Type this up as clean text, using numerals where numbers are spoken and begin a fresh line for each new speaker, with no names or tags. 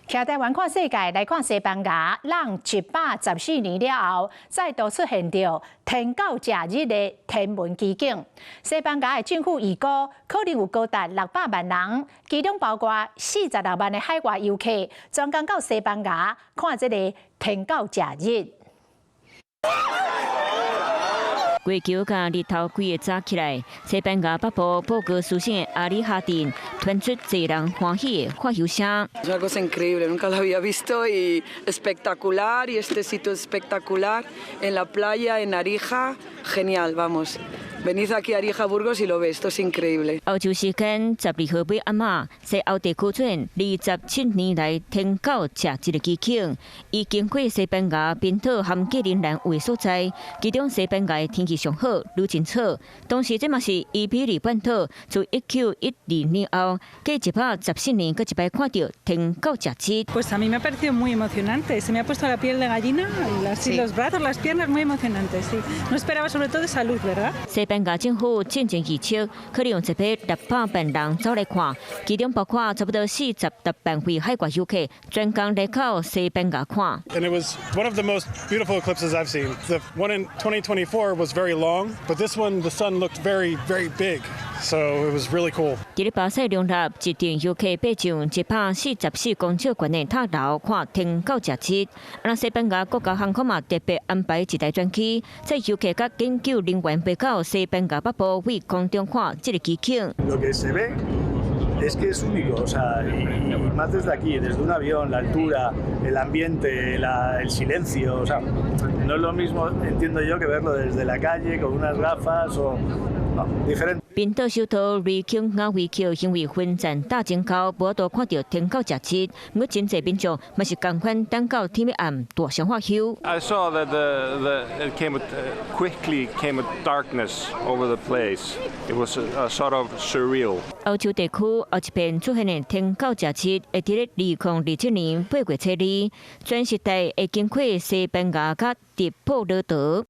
徛台灣看世界，來看西班牙，人114年了後，再度出現著天狗食日的天文奇景。西班牙的政府預估，可能有高達600萬人，其中包括46萬的海外遊客，專工到西班牙看這个天狗食日。
月球佮日頭規个早起來，西班牙北部布戈斯省的阿里哈鎮傳出濟人歡喜的歡呼聲。
Es una cosa increíble, nunca lo había visto y espectacular, y este sitio espectacular en la playa en Arija, genial, vamos. Venid aquí a Arija, Burgos y lo ves, esto es increíble.
歐洲時間12號尾暗仔，西歐地區出現27年來天狗食日的奇景，伊經過西班牙賓島和格陵蘭有的所在，其中西班牙的天氣上好，愈清楚。同時，這嘛是伊比利半島自1912年後，隔114年，閣一擺看著天狗食日。
Pues a mí me ha parecido muy emocionante, se me ha puesto la piel de gallina, y los brazos, las piernas, muy emocionante, sí. No esperaba sobre todo esa luz, ¿verdad?
西班牙政府進前預測，可能有一批600萬人走來看，其中包括差不多46萬位海外遊客，專工來到西班牙看。
And it was one of the most beautiful eclipses I've seen. The one in 2024 was very long, but this one, the sun looked very, very big. So it was really cool.
佇咧巴塞隆納，一陣遊客爬上144公尺懸的塔樓看天狗食日。啊，西班牙國家航空嘛特別安排一台專機，載遊客佮研究人員飛到西班牙北部位空中看這个奇景。
Lo que se ve es que es único, o sea, y más desde aquí, desde un avión, la altura, el ambiente, el silencio, o sea, no es lo mismo, entiendo yo, que verlo desde la calle con unas gafas o no, diferente.
冰島首都雷克雅維克因為奮戰大前後，無法度看著天狗食日，毋過真濟民眾嘛是仝款等到天欲暗，大聲喝唏。
I saw that the it came quickly came a darkness over the place. It was a sort of surreal.
歐洲地區後一遍出現的天狗食日，會佇咧2027年8月初二，全世界會經過西班牙佮直布羅陀。